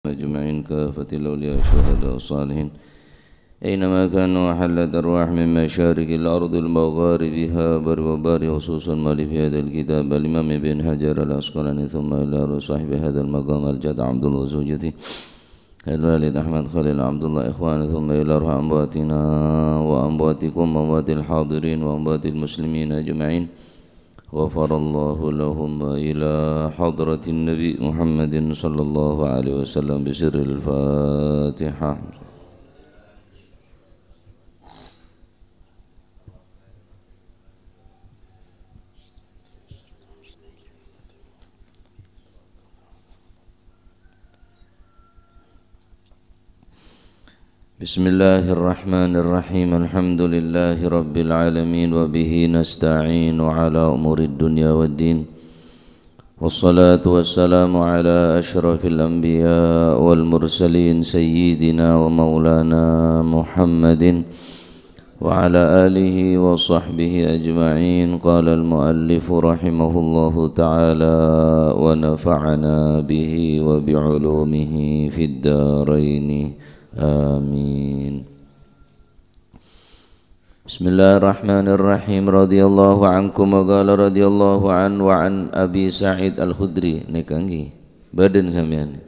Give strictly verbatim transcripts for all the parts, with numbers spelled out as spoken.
أجمعين، كافة الأولياء الشهداء الصالحين، أينما كانوا حلت أرواح من مشارق الأرض المغاربها بر وبر، خصوصا مؤلف هذا الكتاب الإمام ابن حجر العسقلاني، ثم إلى روح صاحب هذا المقام الجد عبد الله زوجته الوالد أحمد خليل عبد الله إخواني، ثم إلى روح أمواتنا وأمواتكم وأموات الحاضرين وأموات المسلمين أجمعين، غفر الله لهم، وإلى حضرة النبي محمد صلى الله عليه وسلم بسر الفاتحة. بسم الله الرحمن الرحيم. الحمد لله رب العالمين، وبه نستعين على أمور الدنيا والدين. والصلاة والسلام على أشرف الأنبياء والمرسلين، سيدنا ومولانا محمد وعلى آله وصحبه أجمعين. قال المؤلف رحمه الله تعالى، ونفعنا به وبعلومه في الدارين. آمين. Bismillahirrahmanirrahim. Radhiyallahu ankum, wa qala radhiyallahu an, wa an Abi Sa'id Al-Khudri. Nèka ngghi. Bâdân sampèyan.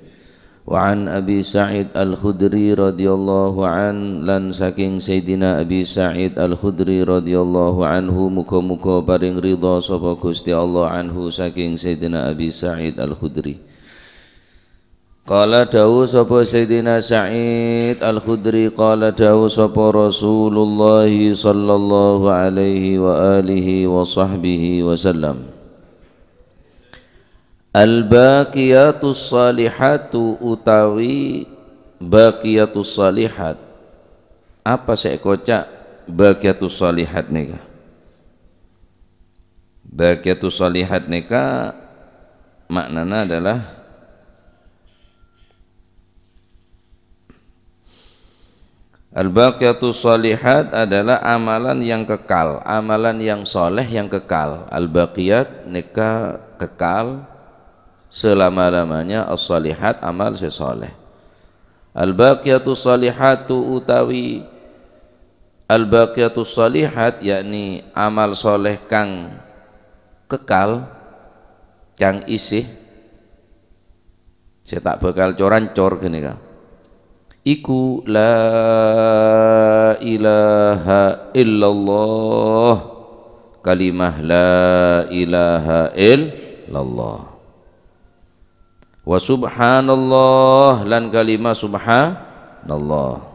Wa an Abi Sa'id Al-Khudri radhiyallahu an, lan sakèng Sayyidina Abi Sa'id Al-Khudri radhiyallahu anhu, muga-muga parèng ridha sapa Ghustè Allah anhu sakèng Sayyidina Abi Sa'id Al-Khudri. Qala, dawuh sapa Sayyidina Sa'id Al-Khudri, qala, dawuh sapa Rasulullah sallallahu alaihi wa alihi wa sahbihi wasallam. Al-baqiyatus salihatu utawi baqiyatus salihat. Apa sè èkoca' baqiyatus salihat nèka? Baqiyatus salihat nèka ma'nana adalah Al-baqiyatus shalihat adalah amalan yang kekal, amalan yang soleh yang kekal. Al-baqiyat nèka kekal selama-lamanya, as-shalihat amal sè soleh. Al-baqiyatus shalihatu utawi al-baqiyatus shalihat, yakni amal soleh kang kekal, kang isih, sè ta' bhâkal cor-ancor ghânèka. Iku la ilaha illallah, kalimah la ilaha illallah. Wa subhanallah, lan kalimah subhanallah.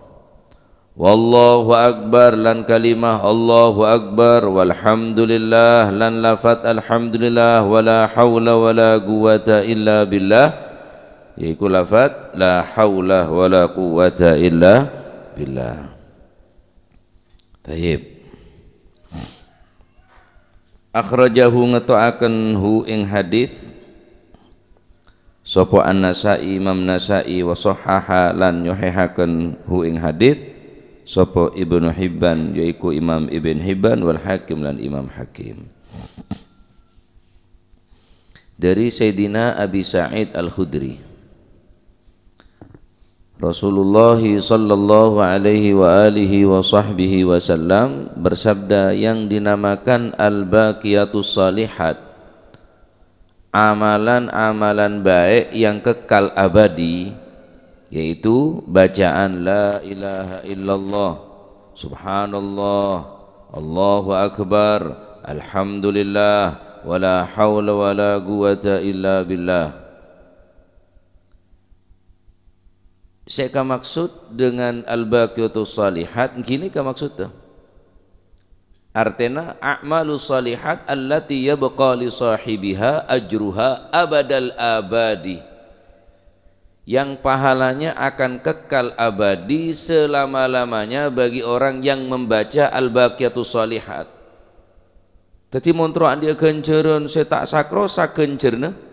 Wallahu akbar, lan kalimah Allahu akbar, walhamdulillah, lan lafat alhamdulillah, wala haula wala quwwata illa billah, yaiku lafat la haula wala quwwata illa billah. Tayyib. Akhrajahu, ngeto'aken hu ing hadis, sapa An-Nasa'i, Imam Nasa'i, wa shahhaha, lan nyohihaken hu ing hadis, sapa Ibnu Hibban, yaiku Imam Ibn Hibban, wal Hakim, lan Imam Hakim. Dari Sayyidina Abi Sa'id Al-Khudri. Rasulullah sallallahu alaihi wa alihi wa sahbihi wasallam bersabda, yang dinamakan al-baqiyatus shalihat, amalan-amalan baik yang kekal abadi, yaitu bacaan la ilaha illallah, subhanallah, Allahu akbar, alhamdulillah, wala haula wala quwwata illa billah. Sè kamaksud dengan al-baqiyatus shalihat, ghânèka maksudda. Artèna, a'malu shalihat allati yabqa li shahibiha ajruha abadal abadi. Yang pahalanya akan kekal abadi selama-lamanya bagi orang yang membaca al-baqiyatus shalihat. Dhâddhi, mon terro andi'â ghânjhârân sè ta' sakrosa ghânjhârânna,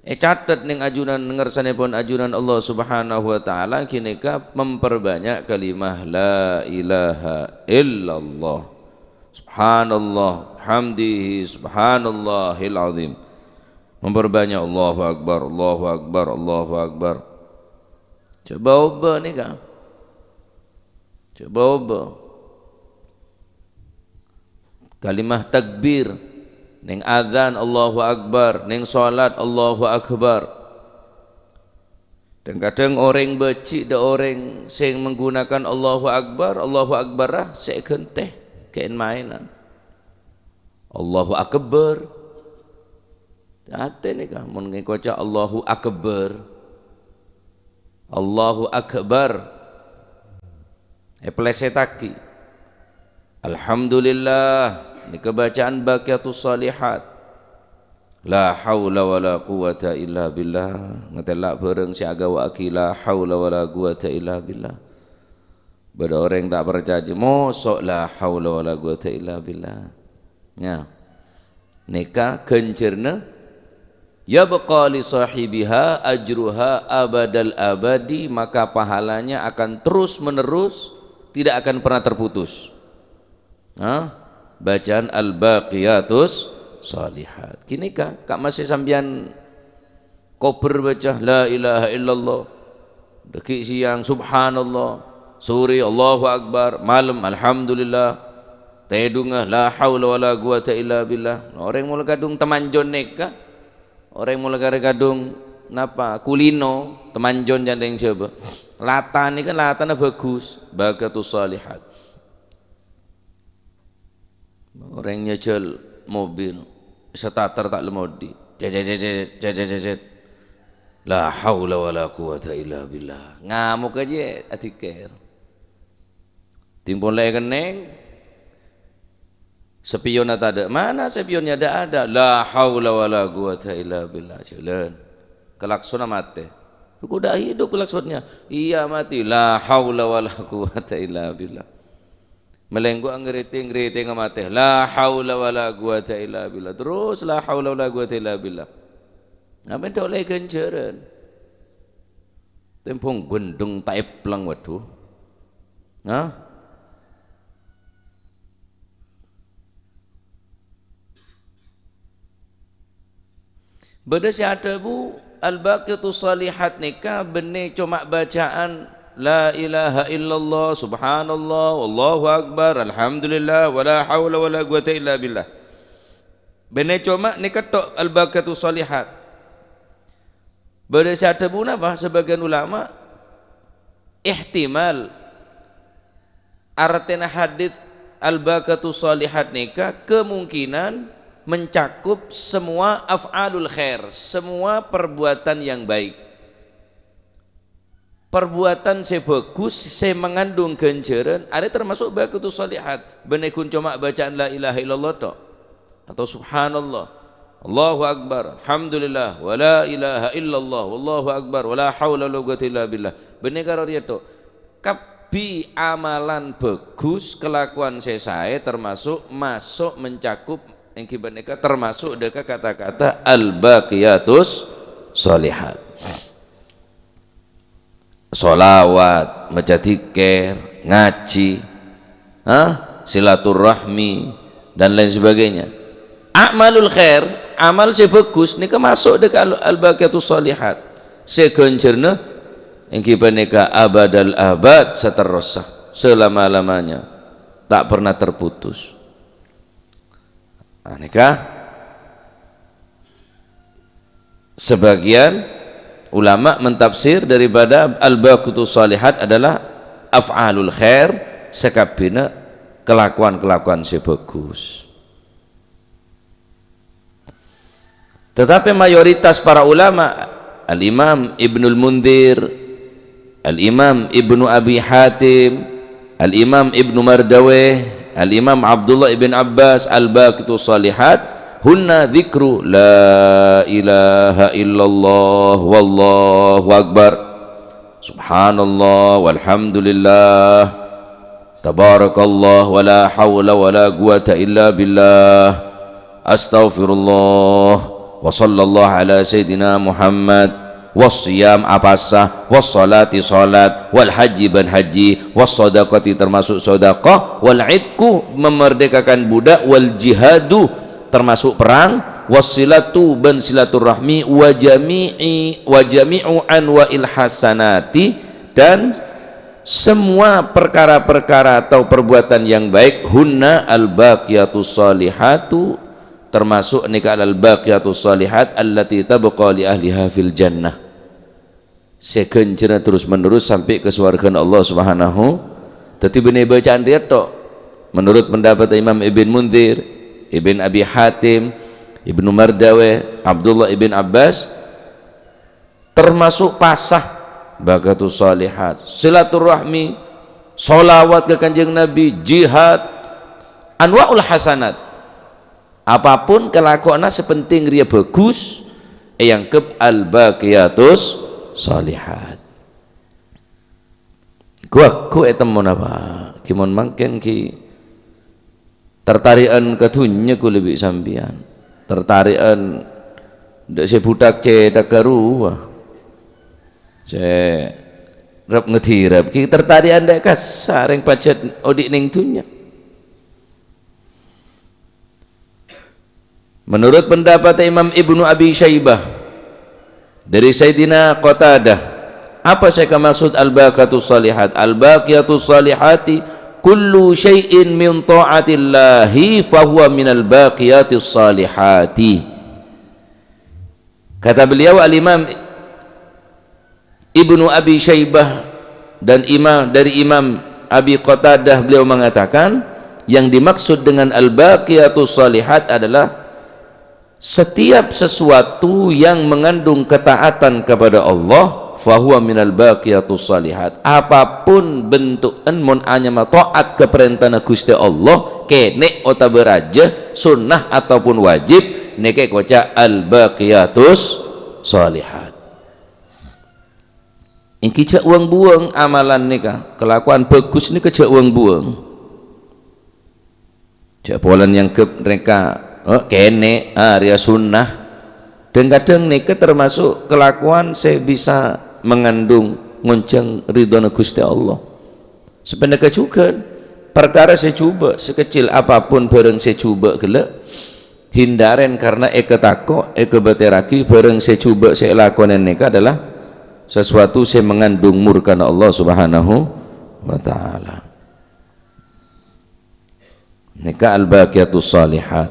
ècatet neng ajunan, ngarsanèpon ajunan Allah Subhanahu wa Ta'ala, ghânèka memperbanyak kalimah la ilaha illallah, subhanallah, hamdihi, subhanallahil azim. Memperbanyak Allahu Akbar, Allahu Akbar, Allahu Akbar. Coba obâ nèka. Coba obâ. Kalimah takbir. Neng adzan, "Allahu Akbar." Neng salat, "Allahu Akbar." Kadhâng-kadhâng orèng bâji' dâ' orèng sè menggunakan Allahu Akbar, Allahu Akbar, ah, sè èghântè, kèn-maènan. Allahu Akbar. Atè nèka, mon ngèkoca' Allahu Akbar. Allahu Akbar. Èplesettaghi. Alhamdulillah. Nèka bacaan Baqiyatus Shalihat. La haula wala quwwata illa billah. Ngatèla' bhârâng sè aghâbâ'âghi la haula wala quwwata illa billah. Bâdâ orèng ta' parcajâ, moso' la haula wala quwwata illa billah. Ya. Nèka ghânjhârânna, "Yabqa li shahibiha ajruha abadal abadi," maka pahalanya akan terus-menerus, tidak akan pernah terputus. Nah, bacaan Al-Baqiyatus Shalihat. Ghânèka, ka' masè sampèyan kobâr bâca la ilaha illallah. Dâgghi' sèyang, subhanallah. Sore, Allahu Akbar. Malem, alhamdulillah. Tèdungnga, la haula wala quwwata illa billah. Orèng mola kadhung temanjon nèka. Orèng mola karè kadhung napa? Kulino, temanjon ca'èng sèbâ. Lata nèka latana bhâghus. Baqiyatus Shalihat. Orèng nyajhâl mobil, starter ta' la-modi. Cet, cet, cet, cet, cet, cet, cet. La haula wala quwwata illa billah. Ngamok aja, adzikir. Timpon la èkennèng, spiyonna tadâ'. Mana spiyonnya? Ndak ada. La haula wala quwwata illa billah. Jhâlân. Klaksonna matè. Kok ndak hidup klaksonnya? Iya, mati. La haula wala quwwata illa billah. Malènggu angrètè-ngrètè ngamatè. La haula wala quwwata illa billah. Terus la haula wala quwwata illa billah. Apa ènto' ollè ghânjhârân? Tèmbhâng ghundhung ta' èpleng, waduh. Hah? Bâdâ sè adhâbu, "Al-Baqiyatus Shalihat nèka bânnè coma bacaan La ilaha illallah, subhanallah, wallahu akbar, alhamdulillah, wala haula wala quwwata illa billah." Bânnè coma nèka tok Al-Baqiyatus Shalihat. Bâdâ sè adhâbu napa? Sabâgiyân ulama, ihtimal. Artèna hadits al-baqiyatu shalihat nèka kemungkinan mencakup semua af'alul khair, semua perbuatan yang baik. Perbuatan sè bhâghus, sè mangandung ghânjhârân, arèya termasuk baqiyatu shalihat. Bânnè ghun coma bacaan la ilaha illallah tok. Atau subhanallah, Allahu akbar, alhamdulillah, wa la ilaha illallah, wallahu akbar, wa la haula wa la quwwata illa billah. Bânnè karo rèya tok. Kabbhi amalan bhâghus, kalakowan sè saè termasuk maso' mencakup èngghi panèka termasuk dâ' ka kata-kata al-baqiyatus shalihat. Sholawat, maca dzikir, ngaji, ha? Silaturahmi, dan lain sebagainya. A'malul khair, amal sè bhâghus, nèka maso' dâ' ka al-, al-baqiyatus shalihat. Sè ghânjhârna èngghi panèka abadal abad, saterrossa, selama-lamanya. Ta' pernah terputus. Nah, nèka. Sebagian ulama mentafsir daripada al-baqiyatu shalihat adalah af'alul khair, sakabbhina kalakowan-kalakowan sè bhâghus. Tetapi mayoritas para ulama, Al-Imam Ibnul Mundzir, Al-Imam Ibnu Abi Hatim, Al-Imam Ibnu Mardaweh, Al-Imam Abdullah ibn Abbas, al-baqiyatu shalihat, hunna dzikru la ilaha illallah wallahu akbar. Subhanallah walhamdulillah. Tabarakallah wa la haula wa la quwwata illa billah. Astaghfirullah. Wa sallallahu ala sayyidina Muhammad. Wassiyam apasa, wassalati salat, wal haji bân haji, wassadaqati termasuk sedekah, wal itqu memerdekakan budak, wal jihadu termasuk perang, wassilatu bân silaturahmi, wa jami'i, wa jami'u anwa'il hasanati Dan semua perkara-perkara atau perbuatan yang baik, hunna al-baqiyatus shalihatu, termasuk nèka al-baqiyatus shalihat allati tabqa li ahliha fil jannah. Sè ghânjhârânna terus-menerus sampè' ka sowarghâna Allah Subhanahu. Dhâddhi bânnè bâcaan rèya tok. Menurut pendapat Imam Ibn Mundzir, Ibn Abi Hatim, Ibnu Mardaweh, Abdullah ibn Abbas, termasuk pasa, baqatus shalihat, silaturrahmi, sholawat ka Kanjeng Nabi, jihad, anwa'ul hasanat. Apapun kalakowanna sè penting rèya bagus, èangghep al-baqiyatus shalihat. Ghu-, ghu ètemmo napa? Ghi mon mangkèn ghi tartari'an ka dhunnya kaulâ bi' sampèyan. Tartari'an dâ' sè bhuthak cèthagghâ rowa. Sè rep-ngedirep ghi tartari'an dâ' kassa' rèng pajhât odi' neng dhunnya. Menurut pendapat Imam Ibnu Abi Syaibah dari Sayyidina Qatadah, apa sè èkamaksud al-baqiyatus shalihat? Al-baqiyatus shalihati kullu syai'in min ta'atillahi fahuwa minal baqiyatis shalihati. Kata beliau, Al-Imam Ibnu Abi Syaibah dan imam, dari Imam Abi Qatadah, beliau mengatakan, yang dimaksud dengan al-baqiyatus shalihat adalah setiap sesuatu yang mengandung ketaatan kepada Allah, fahuwa minal baqiyatus shalihat. Apapun bentuken mon anyama taat ka parèntana Ghustè Allah, kènè' otabâ rajâ, sunnah ataupun wajib, nèka èkoca' al-baqiyatus shalihat. Ènggi jhâ' wâng-buwâng amalan nèka, kalakowan bhâghus nèka jhâ' wâng-buwâng. Jhâ' polana èangghep nèka, oh, kènè', ah, rèya sunnah. Dhâng-kadhâng nèka termasuk kalakowan sè bisa mangandung ngonjhâng ridhona Ghustè Allah. Sapanèka jhughân, parkara sè jhubâ', sakecil apapun bhârâng sè jhubâ' ghellâ', hindaren karna èkatako', èkabâtèrraghi bhârâng sè jhubâ' sè èlakonè nèka adalah sesuatu sè mangandung murkana Allah Subhanahu wa Ta'ala. Nèka al-baqiyatus shalihat.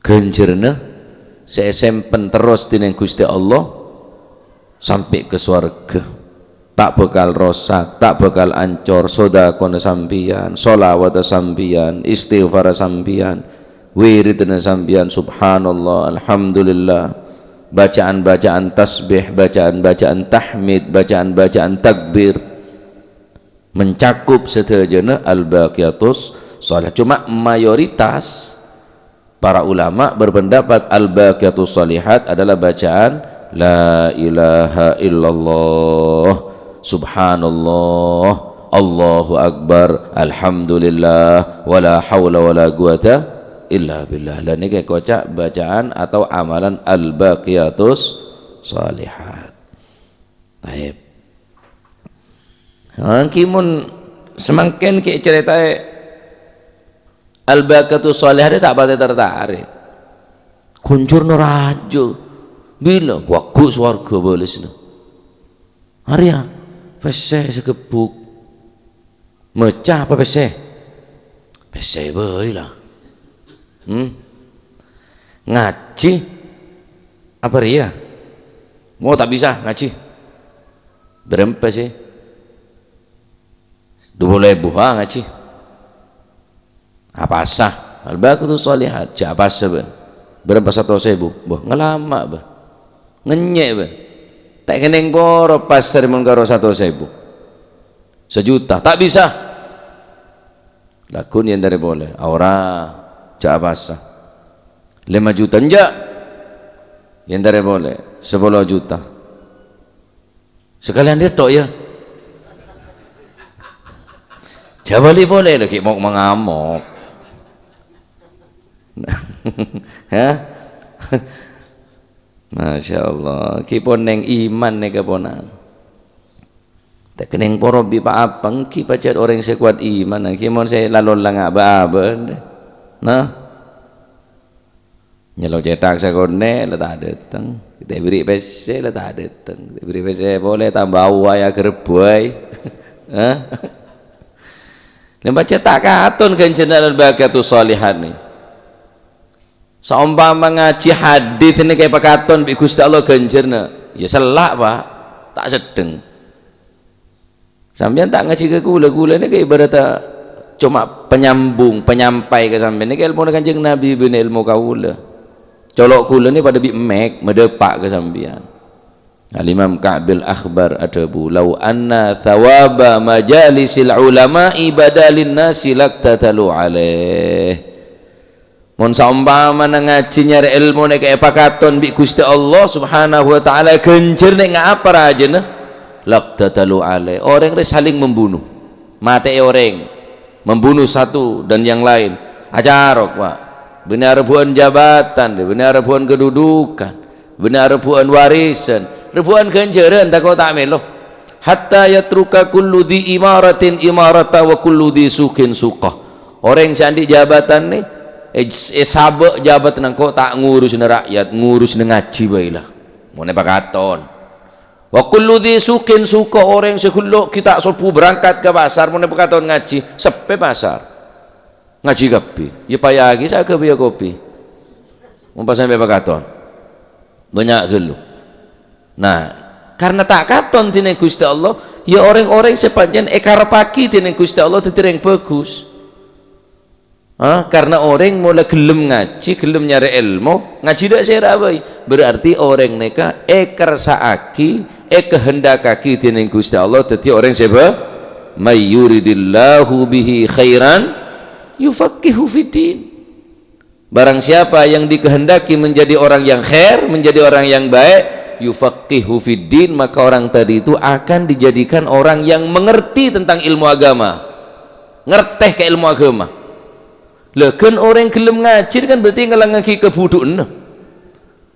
Ghânjhârânna sè èsempen terros dhinèng Ghustè Allah sampè' ka sowarghâ. Ta' bhâkal rosak, ta' bhâkal ancor, sodakona sampèyan, sholawatta sampèyan, istighfarra sampèyan, wiridna sampèyan, subhanallah, alhamdulillah, bacaan-bacaan tasbih, bacaan-bacaan tahmid, bacaan-bacaan takbir. Mencakup sadhâjâna al-baqiyatus shalihat. Cuma mayoritas para ulama berpendapat al-baqiyatus shalihat adalah bacaan la ilaha illallah, subhanallah, Allahu akbar, alhamdulillah, wala haula wala quwata illa billah. Lah nèka èkoca' bacaan atau amalan al-baqiyatus shalihat. Taib. Ènggi mon samangkèn ghi' ècarètaè al-baqiyatus shalihat ta' patè tartarè'. Ghânjhârânna rajâ. Bilâ? Waghu' sowarghâ bâlessâ. Arèya, pèssè sagebbhuk. Maca apa pèssè? Pèssè bhâi la. Hmm? Ngajhi apa rèya? Mo ta' bisa ngajhi. Bârâmpa sè? Dupolo èbu, ha, ngajhi. Apasa? Al-baqiyatus shalihat, jhâ' apasa bân. Bârâmpa satos èbu? Bâh, ngalama', bâh. Ngènyè', bâh. Ta' kennèng poro pasèr mon karo satos èbu. Sajuta, ta' bisa. Laghuna èntarè polè. Aora, jhâ' apasa. Lèma juta, enjâ'. Èntarè polè. Sapolo juta. Sakalèyan rèya tok, yâ. Jhâ' bâli polè, lagi mok-mangamok. Hah? Masya Allah. Ghi pon neng iman nèka ponan. Ta' kennèng poro bi' pa-apa, ènggi pajhât orèng sè kowat iman, ènggi mon sè lalo langa' bâ-abâ. Nah. Nyèlo cèthak sakonè' la ta' dâteng. Kita beri pèssè la ta' dâteng. Kita beri pèssè polè tambah awwa ya gerbay. Hah? Lha pancèn ta' katon ghânjhârânna lan baqiyatus shalihat nè. Saompama ngajhi hadis nèka èpakaton bi' Ghustè Allah ghânjhârânna, ya sella', Pak. Ta' seddheng. Sampèyan ta' ngajhi ka kaulâ, kaulâ nèka ibarat coma penyambung, penyampai ka sampèyan. Nèka èlmona Kanjeng Nabi, bânnè èlmo kaulâ. Colo' kaulâ nè padâ bi' mèk, madâpa' ka sampèyan. Al-Imam Ka'bil Akhbar adhâbu, "Lau anna thawaba majalisil ulama'i badalin nasi laktatalu alaih." Mon saompamana ngajhi nyarè èlmo nèka èpakaton bi' Ghustè Allah Subhanahu wa Ta'ala, ghânjhârânna nga' apa rajâna? Laktatalu alaih. Orèng rè saling membunuh. Matè'è orèng. Membunuh satu dan yang lain. Acarok, Pak. Bânnè arebbhu'ân jabatan, bânnè arebbhu'ân kedudukan, bânnè arebbhu'ân warisan, rebbhu'ân ghânjhârân, tako' ta' mèlo. "Hatta yatruka kullu dzi imaratin imarata wa kullu dzi suqin suqa." Orèng sè andi' jabatan nè, è-, èsabâ' jabatan engko' ta' ngurusana ra'yat, ngurusana ngajhi bhâi la. Mon èpakaton. "Wa kullu dzi suqin suqa," orèng sè ghellâ' ghi' ta' sobbhu berangkat ka pasar, mon èpakaton ngajhi, seppè pasar. Ngajhi kabbhi. Ya payagi sagâbâyâ kopi. Mon pas sampè' pakaton. Bânnya' ghâllu. Nah, karna ta' katon dhinèng Ghustè Allah, ya orèng-orèng sè pancèn èkarebbhâghi dhinèng Ghustè Allah dhâddhi rèng bhâghus. Ah, karna orèng mola ghellem ngajhi, ghellem nyarè èlmo, ngajhi dâ' sèra bhâi. Berarti orèng nèka èkarsa'aghi, èkahendakaghi dhinèng Ghustè Allah dhâddhi orèng sè bhâ-, "May yuridillahu bihi khairan yufaqqihhu fiddin." Barang siapa yang dikehendaki menjadi orang yang khair, menjadi orang yang baik, "yufaqqihhu fiddin," maka orang tadi itu akan dijadikan orang yang mengerti tentang ilmu agama. Ngertè ka èlmo agama. Lah, ghân orèng ghellem ngajhi kan berarti ngelangngaghi kabhudhu'ânna.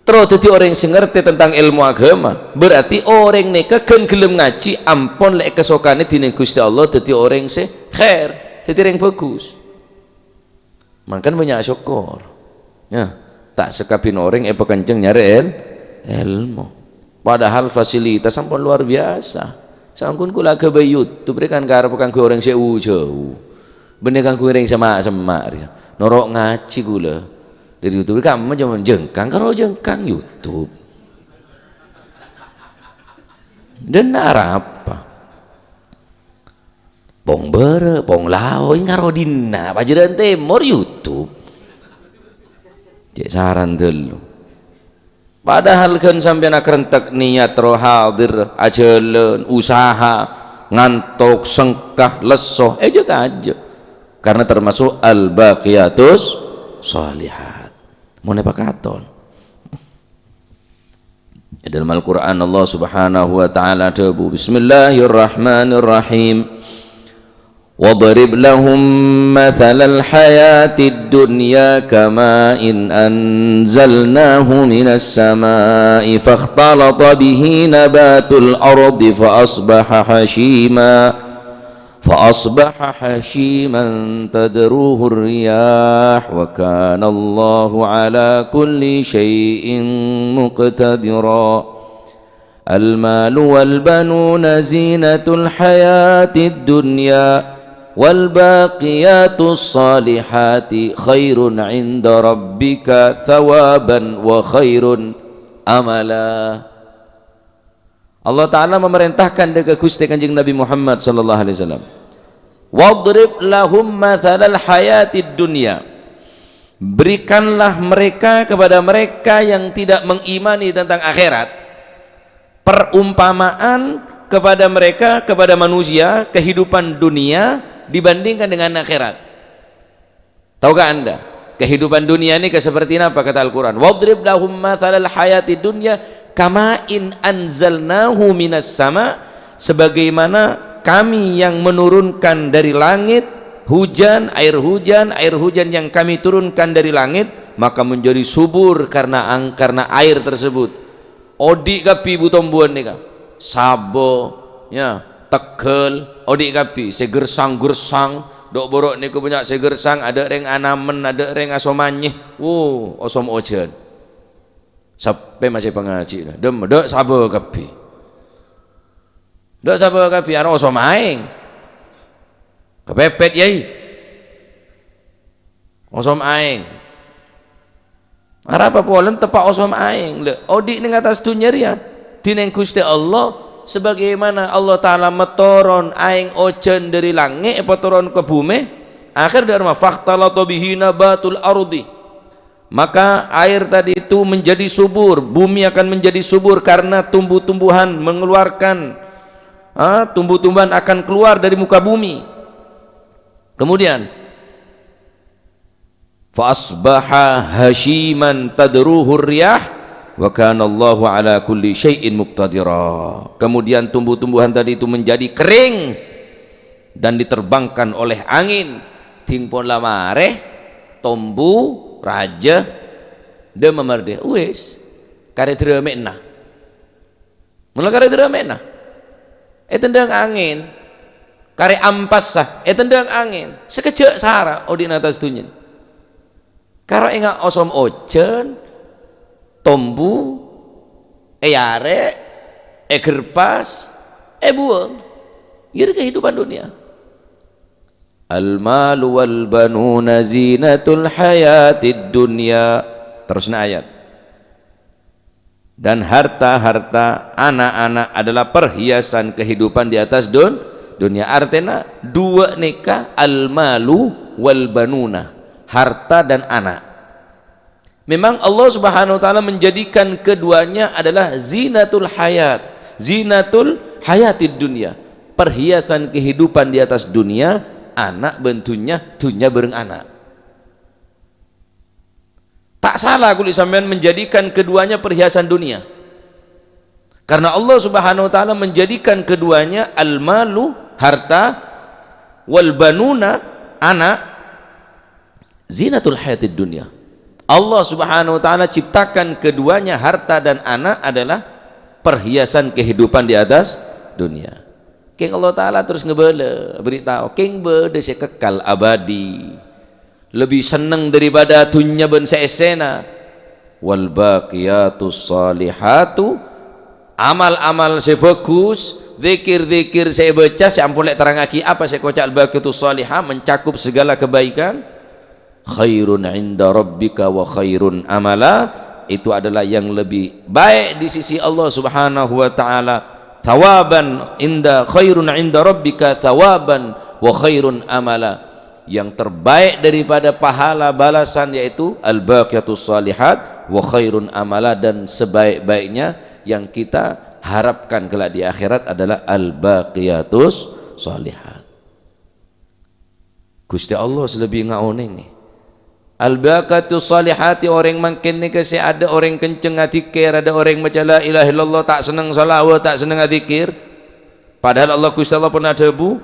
Terro dhâddhi orèng sè ngertè tentang èlmo agama. Berarti orèng nèka ghân ghellem ngajhi ampon la èkasokanè dhinèng Ghustè Allah dhâddhi orèng sè khair, dhâddhi rèng bhâghus. Mangkana bânnya' sokkor. Ya, ta' sakabbhiyânna orèng èpakencèng nyarè èl-, èlmo. Padahal fasilitas sampon luar biasa. Sampon kaulâ aghâbây YouTube rè kan karep kaangghuy orèng sè u-, jhâu. Bânnè kaangghuy orèng sè ma'-, semma' rèya. Noro' ngajhi kaulâ. Dâri YouTube rè kamma jhâman jhângkang karo jhângkang YouTube. Dâ' enna' arapa? Pong bârâ', pong lao', èngaro dhinna', Pajârân Tèmor, YouTube. Cè' saran ghâllu. Padahal ghân sampèyan akarentek niyat terro hadir, ajhâlân, usaha, ngantok, sengka, lesso, èjhâ-kajhâ. Karna termasuk al-baqiyatus shalihat. Mon èpakaton. È dâlem Al-Qur'an Allah Subhanahu wa Ta'ala adhâbu, "Bismillahirrahmanirrahim. Wadrib lahum mathalal hayatid dunya kama'in anzalnahu minas sama'i fakhtalata bihi nabatul ardi fa asbaha hashima." فأصبح هشيما تذروه الرياح وكان الله على كل شيء مقتدرا. المال والبنون زينة الحياة الدنيا والباقيات الصالحات خير عند ربك ثوابا وخير أملا. Allah Ta'ala memerintahkan dâ' ka Ghustè Kanjeng Nabi Muhammad sallallahu alaihi wasallam, "Wadrib lahum mathalal hayatid dunya." Berikanlah mereka, kepada mereka yang tidak mengimani tentang akhirat, perumpamaan kepada mereka, kepada manusia, kehidupan dunia dibandingkan dengan akhirat. Tahukah Anda, kehidupan dunia ini seperti apa, kata Al-Quran? "Wadrib lahum mathalal hayati dunya kama'in anzalnahu minas sama," sebagaimana Kami yang menurunkan dari langit hujan, air hujan, air hujan yang Kami turunkan dari langit, maka menjadi subur karena ang-, karena air tersebut. Odi' kabbhi bu-tombuwân nèka. Sabo, ya, tegghâl, odi' kabbhi. Sè gersang-gersang, dâ' bârâ' nèko bânnya' sè gersang, adâ' rèng anamen, adâ' rèng asomanyè. Wo, osom ojhân. Sampè' masè pangajhina. Dhem, dha' saba kabbhi. Dha' saba kabbhi, arapa osom aèng. Kapèpèt, Yai. Osom aèng. Arapa polana teppa' osom aèng. Lha, odi' neng attas dhunnya rèya. Dineng Ghustè Allah, sebagaimana Allah Ta'ala matoron aèng ojhân dhâri langngè', èpatoron ka bhumè. Akhèr dhâ' remma, "Fakhtalata bihi nabatul ardi." Maka air tadi itu menjadi subur, bumi akan menjadi subur karena tumbuh-tumbuhan mengeluarkan, ah, tumbuh-tumbuhan akan keluar dari muka bumi. Kemudian, "Fa asbaha hasyiman tadruhur riyah, wa kana Allahu ala kulli syai'in muqtadira." Kemudian tumbuh-tumbuhan tadi itu menjadi kering dan diterbangkan oleh angin. Dhing pon la marè, tombu, rajâ, dâ' mamardhâ. Wis, karè dârâmè'na. Mula karè dârâmè'na. Ètendhâng angèn. Karè ampassa, ètendhâng angèn. Sakejjhâ' sara odi' neng attas dhunnya. Karo enga' osom ojhân, tombu, èarè', ègerpas, èbuwâng. Iyâ rèya kehidupan dunia. "Al-malu wal banuna zinatul hayatid dunya." Terrosna ayat. Dan harta-harta, anak-anak adalah perhiasan kehidupan di atas dun-, dunia. Artèna, duwâ' nèka al-malu wal banuna, harta dan anak. Memang Allah Subhanahu wa Ta'ala menjadikan keduanya adalah zinatul hayat, zinatul hayatid dunya, perhiasan kehidupan di atas dunia, ana' bân dhunnya, dhunnya bhâreng ana'. Ta' sala kulâ sampèyan menjadikan keduanya perhiasan dunia. Karena Allah Subhanahu wa Ta'ala menjadikan keduanya, al-malu, harta, wal banuna, anak, zinatul hayatid dunya. Allah Subhanahu wa Ta'ala ciptakan keduanya, harta dan anak, adalah perhiasan kehidupan di atas dunia. Kèng Allah Ta'ala terros ngabâlâ, bherri' tao, kèng bâdâ sè kekal abadi. Lebbi senneng daripada dhunnya bân sè èssèna. "Wal baqiyatus shalihatu," amal-amal sè bhâghus, dzikir-dzikir sè èbâca, sè ampon lè' terrangngaghi apa sè èkoca' al-baqiyatus shalihah, mencakup segala kebaikan. "Khairun 'inda rabbika wa khairun amala," itu adalah yang lebih baik di sisi Allah Subhanahu wa Ta'ala. "Thawaban 'inda, khairun 'inda rabbika thawaban wa khairun amala." Yang terbaik daripada pahala balasan yaitu al-baqiyatus shalihat, "wa khairun amala," dan sebaik-baiknya yang kita harapkan kelak di akhirat adalah al-baqiyatus shalihat. Ghustè Allah sè lebbi ngaonèngè. Al-baqiyatus shalihati, orèng mangkèn nèka sè adâ' orèng kenceng adzikir, adâ' orèng maca la ilaha illallah, ta' senneng shalawat, ta' senneng adzikir. Padahal Allah, Ghustè Allah pernah adhâbu,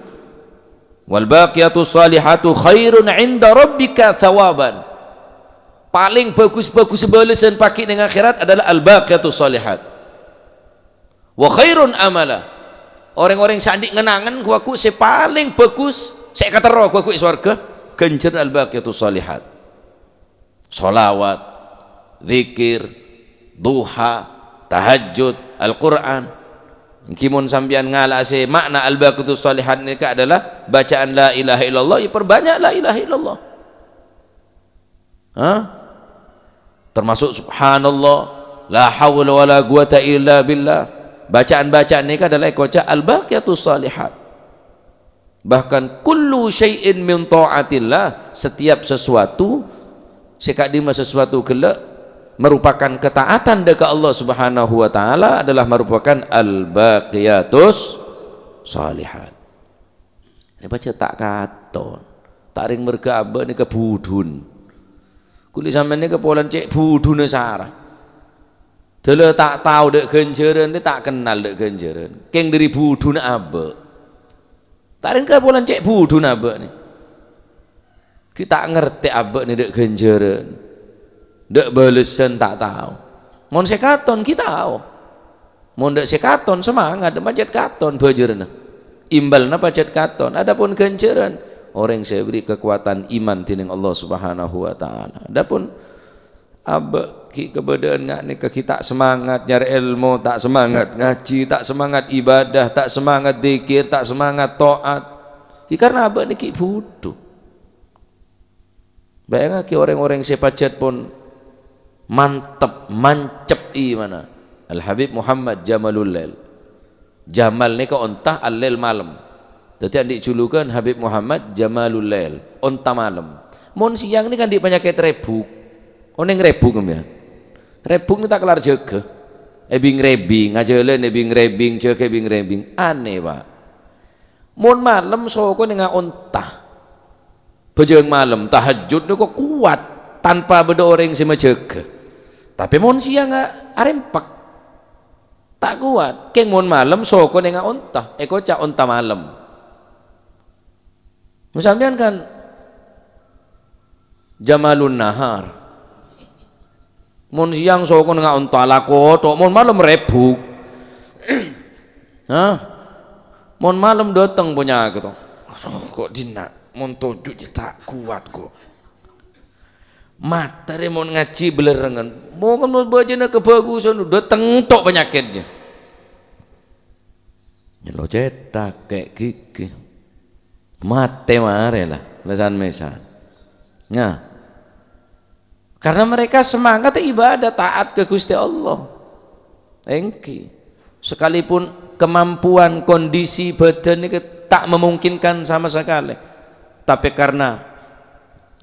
"Wal baqiyatus shalihatu khairun 'inda rabbika thawaban." Palèng bhâghus-bhâghus bâlessan paghi' neng akhèrat adalah al-baqiyatus shalihat. "Wa khairun amala." Orèng-orèng sè andi' ngen-angen ghu-, ghu sè palèng bhâghus, sè èkaterro ghu-, ghu è sowarghâ, ghânjhârânna al-baqiyatus shalihat. Shalawat, dzikir, duha, tahajjud, Al-Qur'an. Ènggi mon sampèyan ngala'a sè ma'na al-baqiyatus shalihat nèka adalah bacaan la ilaha illallah, ya perbânnya' la ilaha illallah. Hah? Termasuk subhanallah, la haula wala quwata illa billah. Bacaan-bacaan nèka adalah èkoca' al-baqiyatus shalihat. Bahkan kullu syai'in min ta'atillah, setiap sesuatu, sè ka'dimma sesuatu ghellâ' merupakan ketaatan dâ' ka Allah Subhanahu wa Ta'ala adalah merupakan al-baqiyatus shalihat. Nè pajhât ta' katon. Ta' rèng mèrghâ abâ' nèka budhun. Kulâ sampèyan nèka polana cè' budhuna sara. Dâlâ ta' tao dâ' ghânjhârân, ta' kennal dâ' ghânjhârân. Kèng dâri budhuna abâ'. Ta' rèng ka polana cè' budhuna abâ' nè. Ghi' ta' ngartè abâ' nè dâ' ghânjhârân. Dâ' bâlessan ta' tao. Mon sè katon ghi' tao. Mon dâ' sè katon, semangat, dâ' pajhât katon bhâjârânna. Imbalna pajhât katon. Adapun ghânjhârân, orèng sè èberri' kakowadhân iman dhinèng Allah Subhanahu wa Ta'ala. Adapun Abâ' ghi' kabâdâ'ân nga' nèka ghi' ta' semangat nyarè èlmo, ta' semangat ngajhi, ta' semangat ibadah, ta' semangat dzikir, ta' semangat to'at. Ghi' karna abâ' nèka ghi' budhu. Bâjângaghi orèng-orèng sè pajhât pon mantep, mancep imanna. Al-Habib Muhammad Jamalul Lail. Jamal nèka onta, al-lail malem. Dhâddhi andi' julukan Habib Muhammad Jamalul Lail, onta malem. Mon sèyang nèka andi' panyakèt rèbhuk. Onèng rèbhuk, sampèyan? Rèbhuk nèka ta' kellar jâgâ. Èbing-rèbing, ajhâlân èbing-rèbing, jâgâ èbing-rèbing. Anè, Pak. Mon malem sokona nga' onta. Bhâjâng malem, tahajjud nèko kowat tanpa bâdâ orèng sè majâgâ. Tapè mon sèyang a-, arèmpek, ta' kowat. Kèng mon malem sokona nga' onta, èkoca' onta malem. Mon sampèyan kan jamalun nahar. Mon sèyang sokona nga' onta la koto', mon malem rèbhuk. Hah? Mon malem dâteng panyakèt to. Aduh, kok dinna', mon toju' jâ ta' kowat kok. Matè rè mon ngajhi bâlârângan. Mon, mon bâjâna kabhâghusân, dâteng to' panyakèt jâ. Nyèlo cèthak, kè' ghighi. Matè marè la, la san-mèsan. Nah, karena mereka semangat ibadah, taat ka Gusti Allah. Èngghi. Sekalipun kemampuan, kondisi bâdân nèka ta' memungkinkan sama sekali. Tapè karena,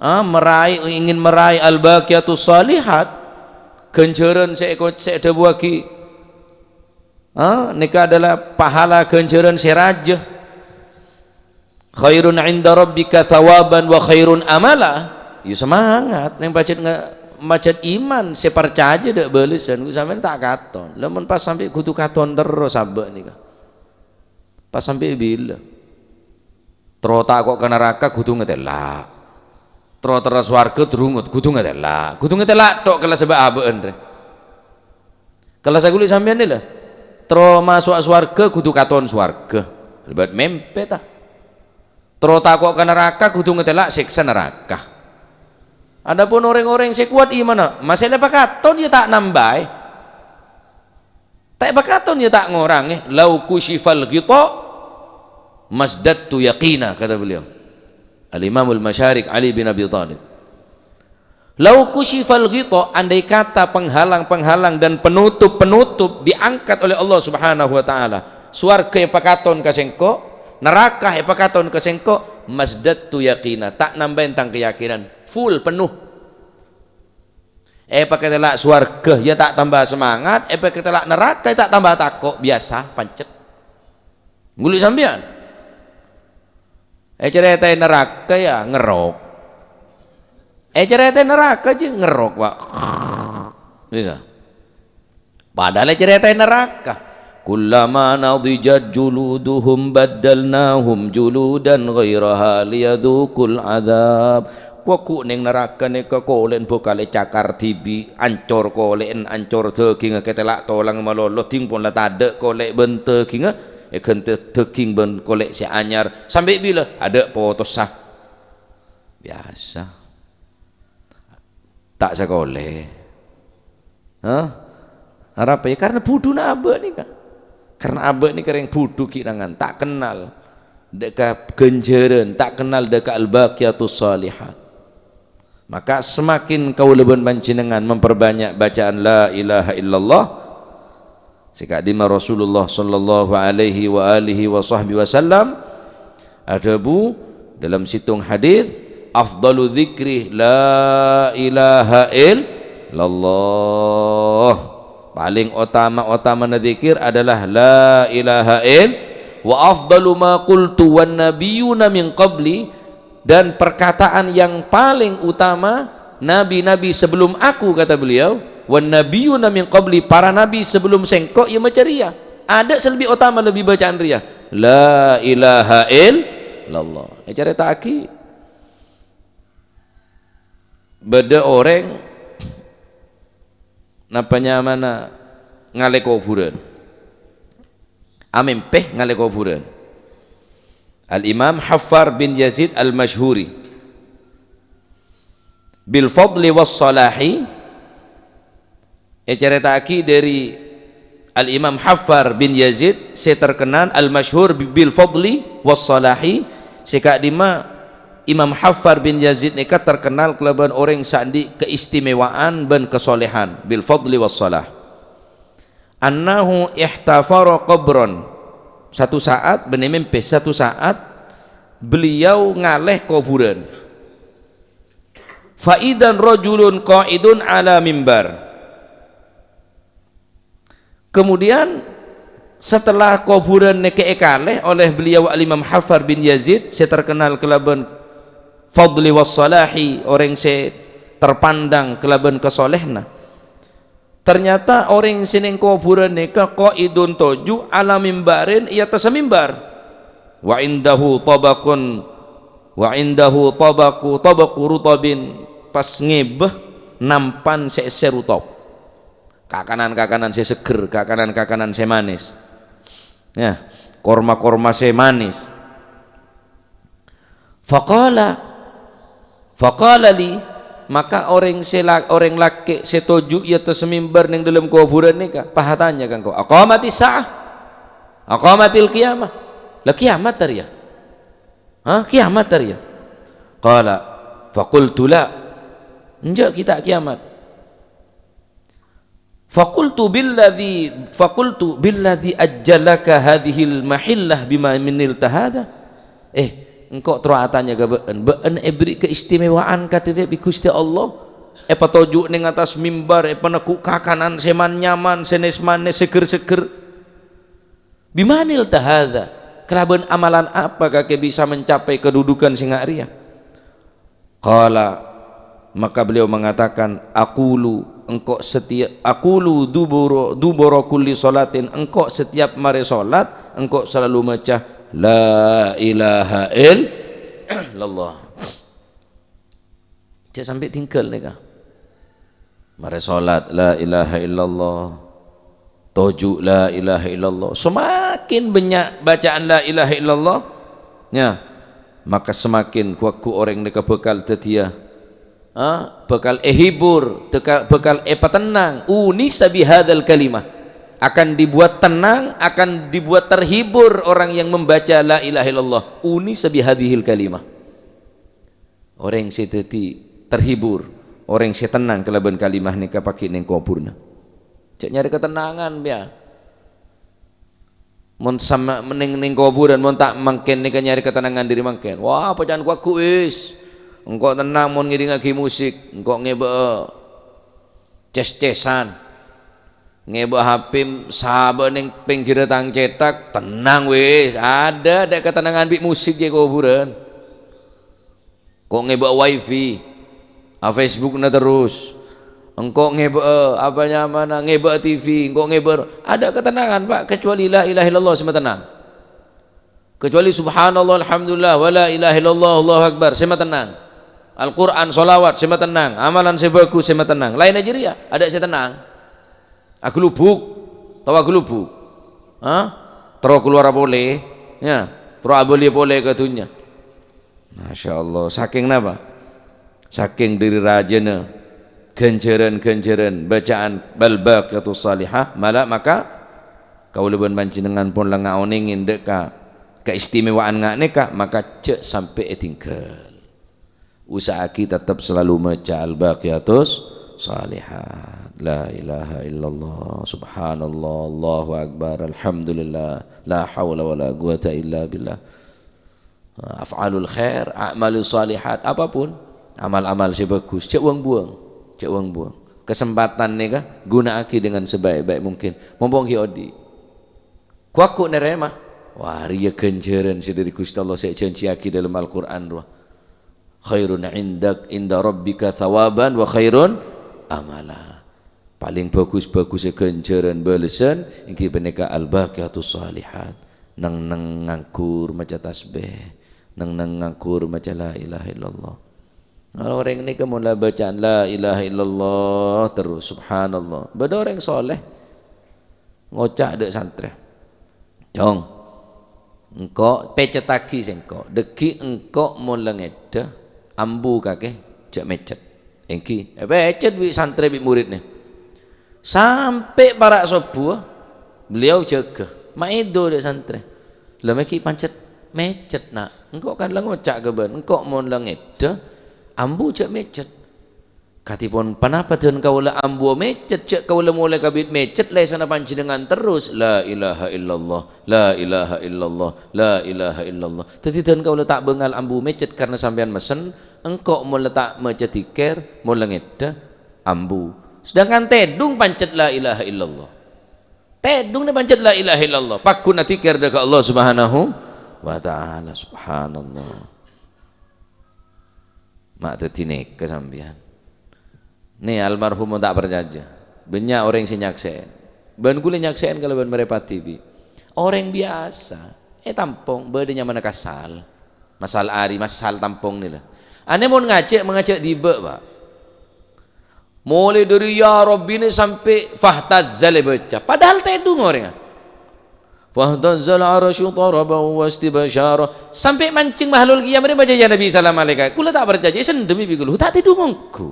ah, meraih, ingin meraih al-baqiyatus shalihat, ghânjhârân sè èko-, sè èdhâbuwaghi Ah, nèka adalah pahala ghânjhârân sè rajâ. "Khairun 'inda rabbika thawaban wa khairun amala." Ya, semangat, nèng pajhât nge-, pajhât iman sè parcajâ dâ' bâlessân, sampèyan ta' katon. Lah, mon pas sampè' kodhu katon terros abâ' nèka. Pas sampè' bilâ? Terro tako' ka naraka kodhu ngatèla'. Terro terro sowarghâ terro ngot-, kodhu ngatèla'. Kodhu ngatèla' tok kala sabâ' abâ'ân rè. Kala saghuli sampèyan nèla. Terro maso'a sowarghâ kodhu katon sowarghâ. Lèbât mèmpè ta? Terro tako' ka naraka kodhu ngatèla' sèksa naraka. Adapun orèng-orèng sè kowat imanna, masè la pakaton ya ta' nambâi. Ta' èpakaton, ya ta' ngorangè. "Lau kusyifal ghita masdattu yaqina," kata beliau. Al-Imamul Masyarik Ali bin Abi Thalib. "Lau kusyifal ghita," andai kata penghalang-penghalang dan penutup-penutup diangkat oleh Allah Subhanahu wa Ta'ala, sowarghâ èpakaton ka sèngko', naraka èpakaton ka sèngko', masdattu yaqina, ta' nambâi tang keyakinan, full, penuh. Èpakatèla' sowarghâ, ya ta' tamba semangat, èpakatèla' naraka, ya ta' tamba tako', biyasa, pancet. Ngolè sampèyan. Ècarètaè naraka, ya, ngerrok. Ècarètaè naraka, jiyâ ngerrok, Pak. Bisa. Padahal ècarètaè naraka. "Kullama nadijat juluduhum baddalnahum juludan ghairaha liyadzuqul adzab." Ghu-, ghu' nèng naraka nèka kolè'en bhâkalè cakar dhibi', ancor kolè'en, ancor dhâgingnga, katèla' tolang malolo, dhing pon la tadâ' kolè' bân dhâgingnga, èghântè dhâging bân kolè' sè anyar. Sampè' bilâ? Adâ' potossa. Biyasa. Ta' sakolè. Hah? Arapa ya? Karena budhuna abâ' nèka. Karena abâ' nèka rèng budhu ghi' nangan, ta' kennal dâ' ka ghânjhârân, ta' kennal dâ' ka al-baqiyatus shalihat. Maka semakin kaulâ bân panjhennengngan memperbanyak bacaan la ilaha illallah, sè ka'dimma Rasulullah sallallahu alaihi wa alihi wa sahbihi wasallam adhâbu dalam sèttong hadis, "Afdalu dzikri la ilaha illallah." Paling otama-otamana dzikir adalah la ilaha ill-, "Wa afdalu ma qultu wan nabiyuna min qabli," dan perkataan yang paling utama nabi-nabi sebelum aku, kata beliau, "wan nabiyuna min qabli," para nabi sebelum sèngko', ya maca rèya. Adâ' sè lebbi otama, lebbi bacaan rèya, "La ilaha illallah." Ècarèta'aghi bâdâ orèng, napa nyamana, ngalè kobhurân. Amèmpè ngalè kobhurân. Al-Imam Haffar bin Yazid Al-Masyhuri. "Bil fadli was salahi Ècarèta'aghi dhâri Al-Imam Haffar bin Yazid sè terkenal al-masyhur bi-, bil fadli was salahi, sè ka'dimma Imam Haffar bin Yazid nèka terkenal kalabân orèng sè andi' keistimewaan bân kasolehan, bil fadli was salah. Annahu ihtafara qabran. Satu saat, bânnè mèmpè, satu saat beliau ngalè kobhurân. Fa idzan rajulun qa'idun ala mimbar. Kemudian, setelah kobhurân nèka èkalè oleh beliau Al-Imam Haffar bin Yazid, sè terkenal kalabân fadli was salahi, orèng sè terpandang kalabân kasolehna. Ternyata orèng sè neng kobhurân nèka qa'idun toju' ala mimbarin, è attassa mimbar. Wa indahu tabaqun, wa indahu tabaqu, tabaqu rutabin, pas ngèbâ nampan sè èssè rutab. Kakanan-kakanan sè seggher, kakanan-kakanan sè manis. Ya, korma-korma sè manis. Faqala, faqala li, maka orèng sè la-, orèng lakè' sè toju' è attassa mimbar neng dâlem kobhurân nèka, pas atanya ka engko', "Aqamatis sa'ah? Aqamatil qiyamah? La kiamat arèya? Ha, kiamat arèya?" Qala, faqultu, "La." Enjâ', ghi' ta' kiamat. Faqultu billadzi, faqultu billadzi ajjalaka hadzihil mahillah bima minilta hadza. Eh, engko' terro atanya ka bâ'en, bâ'en èberri' keistimewaan kadhâddhiyâ bi' Ghustè Allah, èpatoju' neng attas mimbar, èpanegghu' kakanan sè man-nyaman, sè nes-manes, seggher-seggher. Bima nilta hadza? Kalabân amalan apa kakè bisa mencapai kedudukan sè nga' rèya? Qala, maka beliau mengatakan, "Aqulu, engko' setiap, aqulu dubura, dubura kulli sholatin, engko' setiap marè sholat, engko' selalu maca, 'La ilaha illallah.'" Jhâ' sampè' tinggal nèka. Marè sholat, "La ilaha illallah." Toju', "La ilaha illallah." Semakin bânnya' bacaan "La ilaha illallah", ya, maka semakin ghu-lagghu orèng nèka bhâkal dhâddhiyâ, ha, bhâkal èhibur, deka-, bhâkal èpatennang. Unisa bihadzal kalimah. Akan dibuat tenang, akan dibuat terhibur orang yang membaca "La ilaha illallah." Unisa bihadzihil kalimah. Orèng sè dhâddhi terhibur, orèng sè tennang kalabân kalimah nèka paghi' neng kobhurna. Jhâ' nyarè katennangan, ya. Mon sama neng, neng kobhurân, mon ta' mangkèn nèka nyarè katennangan dhâri mangkèn. Wah, bâcaan ghu-lagghu, is. Engko' tennang mon ngèdingngaghi musik, engko' ngèbâ'â ces-cesan. Ngèbâ'â H P sabâ' neng pèngghirrâ tang cèthak, tennang, wis. Adâ', adâ' katennangan bi' musik è kobhurân. Engko' ngèbâ'â wifi, a-Facebookna terros. Engko' ngèbâ'â, apa nyamana, ngèbâ'â T V, engko' ngèbâ'â, adâ' katennangan, Pak, kecuali la ilaha illallah sè matennang. Kecuali subhanallah, alhamdulillah, wa la ilaha illallah, Allahu akbar, sè matennang. Al-Qur'an, sholawat, sè matennang. Amalan sè bhâghus, sè matennang. Laènna jârèya, adâ' sè tennang. Aghâlubuk, tao aghâlubuk? Ha? Terro kalowar polè, ya. Terro abâli polè ka dhunnya. Masya Allah, sakèng napa? Sakèng dhâri rajâna ghânjhârân-ghânjhârân bacaan Al-Baqiyatus Shalihah, mala maka kaulâ bân panjhennengngan pon la ngaonèngè dâ' ka kaistimewaan nga' nèka, maka jhâ' sampè' ètinggal. Usaha'aghi tettep salalu maca Al-Baqiyatus Shalihat. La ilaha illallah, subhanallah, Allahu akbar, alhamdulillah, la haula wala quwata illa billah. Af'alul khair, a'malus shalihat, apapun, amal-amal sè bhâghus, jhâ' buang-buang, jhâ' buang-buang. Kesempatan nèka ghuna'aghi dengan sebaik-baik mungkin. Mompong ghi' odi'. Ghu-lagghu narèma. Wah, rèya ghânjhârân sè dhâri Ghustè Allah sè èjhânjhiyaghi dâlem Al-Qur'an rowa. Khairun indak, inda rabbika thawaban wa khairun amala. Palèng bhâghus-bhâghussâ ghânjhârân bâlessan èngghi panèka al-baqiyatus shalihat. Neng-neng nganggur maca tasbih, neng-neng nganggur maca la ilaha illallah. Orèng nèka mon la bâca'an la ilaha illallah terros, subhanallah. Bâdâ orèng sholeh ngoca' dâ' santrè, "Cong, engko' pècèttaghi sèngko'. Dâgghi' engko' mon la ngèdhâ, ambu kakè, jhâ' mècèt." Èngghi, èpècèt bi' santrè bi' muridna. Sampè' para' sobbhu, beliau jâgâ. Maedo dâ' santrè. "La mè' ghi' pancet mècet, Na'. Engko' kan la ngoca' ka bâ'na, engko' mon la ngèdhâ, ambu jhâ' mècet." "Kadhipon ponapa dhân kaulâ ambu mècet, jhâ' kaulâ molaè kabit mècet lèsanna panjhennengngan terros, 'La ilaha illallah, la ilaha illallah, la ilaha illallah.' Dhâddhi dhân kaulâ ta' bângal ambu mècet karna sampèyan messen, engko' mon la ta' maca dzikir, mon la ngèdhâ, ambu. Sedangkan tèdung pancet la ilaha illallah." Tèdung nè pancet la ilaha illallah, pagghun adzikir dâ' ka Allah Subhanahu wa Ta'ala. Subhanallah. Ma' dhâddhi nèka sampèyan. Nè, almarhum mon ta' parcajâ. Bânnya' orèng sè nyaksè'è. Bân kulâ nyaksè'è kalabân marèpadi, bi'. Orèng biyasa, è tampong, bâdâ nyamana kasal. Masal ari, masal tampong nè la. Anè mon ngajhâk, mangajhâk dibâ', Pak. Molaè dâri "Ya Rabbi" nè sampè' "Fahtazzal" èbâca. Padahal tèdung orèngnga. "Fahtazzal arsyu taraban wastibsyara." Sampè' mancèng mahlul qiyam rè maca "Ya Nabi Salam Alaika." Kulâ ta' parcajâ, èsendhemè bi' kulâ. Ta' tèdung ongghu.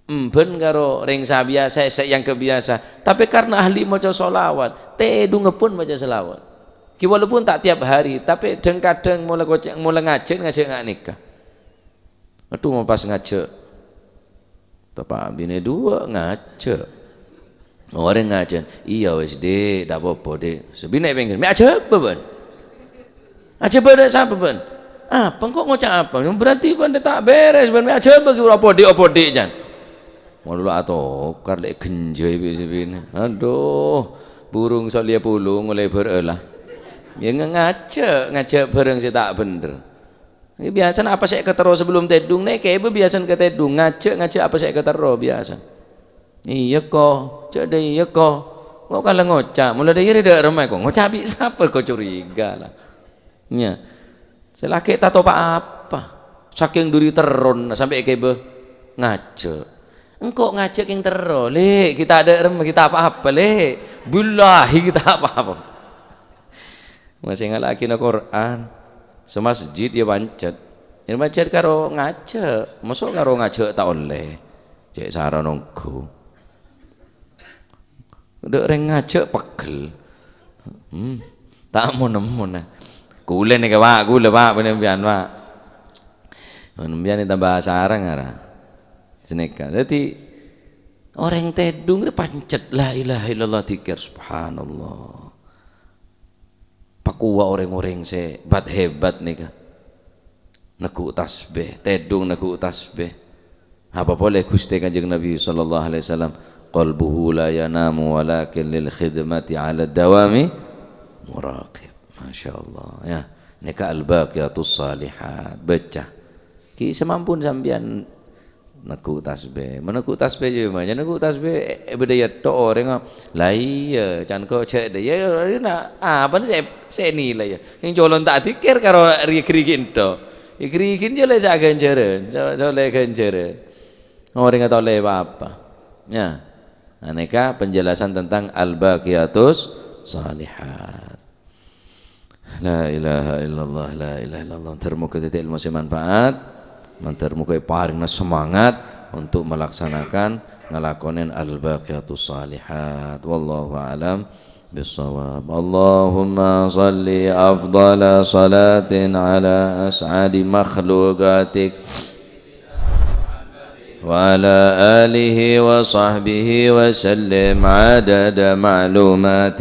Emban karo rèng sabiyasa, sè èangghep biyasa. Tapè karna ahli maca shalawat, tèdungnga pon maca shalawat. Ghi walaupun ta' tiap hari, tapè dhâng-kadhâng molaè koca-, molaè ngajhâk, ngajhâk nga' nèka. Adhu, mon pas ngajhâk. Teppa' binè duwâ' ngajhâk. Orèng ngajhâk, "Iyâ wis, Dik, ta' apa-apa, Dik." Sè binè' pèngghir, "Mè' ajhâbâ, bân? Ajhâbâ dâ' sapa, bân? Apa, engko' ngoca' apa?" Berarti bân ta' bèrès, bân mè' ajhâbâ ghi' ora apa, Dik, apa, Dik, jân. Molo atokar lè' ghenjhâi bi' sè binè'. Adhu, burung salèya pulung olè bârâ'â la. Iyâ, ngajhâk, ngajhâk bhârâng sè ta' bhendher. Ngghi, biyasana apa sè èkaterro sabellum tèdung nèka, èbâ biyasana ka tèdung, ngajhâk, ngajhâk apa sè èkaterro biyasana. "Iyâ, ko, jhâ' dâ' iyâ, ko." Engko' kala ngoca', molaè dâ' iyâ rè dâ' remma, ko. Ngoca' bi' sapa, ko, curiga la. Nya. Sè lakè' ta' topa apa. Sakèng duri terrona sampè' èkèbâ ngajhâk. Engko' ngajhâk kèng terro, Lè', ghi' ta' dâ' remma, ghi' ta' pa-apa, Lè'. Billahi ghi' ta' pa-apa. Masè ngala'aghina Qur'an. Samasjid iyâ pancet. Iyâ pancet karo ngajhâk. Mosok karo ngajhâk ta' ollè. Cè' sara nongghu. Dâ' rèng ngajhâk pegghel. Hmm. Ta' mon-nemmonah. Kulâ nèka, Pak, kulâ, Pak, panèmbiyan, Pak. Panèmbiyan tambah sareng ara. Sanèka. Dhâddhi, orèng tèdung rè pancet la ilaha illallah dzikir, subhanallah. Pakowa orèng-orèng sè bat-hebat nèka. Neggu' tasbih, tèdung neggu' tasbih. Apa polè Ghustè Kanjeng Nabi sallallahu alaihi wasallam, "Qalbuhu la yanamu walakin lil khidmati ala dawami muraqib." Masya Allah, ya. Nèka al-baqiyatus shalihat. Baca. Ghi' samampun sampèyan neggu' tasbih. Meneggu' tasbih jâ, ma, jâ neggu' tasbih, è, è bâdâ yâ tok orèng, la iyâ, can ko' cè' dâ, iyâ, iyâ, na, apa sè, sè nilai, ya? Yang colon ta' dzikir karo ri-, ghi-righi' ento. Ghi-righi' jâ lè sa ghânjhârân, so-, solè ghânjhârân. Orèng ta' ollè pa-apa. Ya. Nah, nèka penjelasan tentang al-baqiyatus shalihat. La ilaha illallah, la ilaha illallah. Ter moga dhâddhi ilmu sè manfaat, ter moga èparèngana semangat untuk melaksanakan, ngalakonè al-baqiyatus shalihat. Wallahu a'lam bissawab. Allahumma shalli afdhala shalatin ala as'adi makhluqatik. وعلى آله وصحبه وسلم عدد معلوماتك.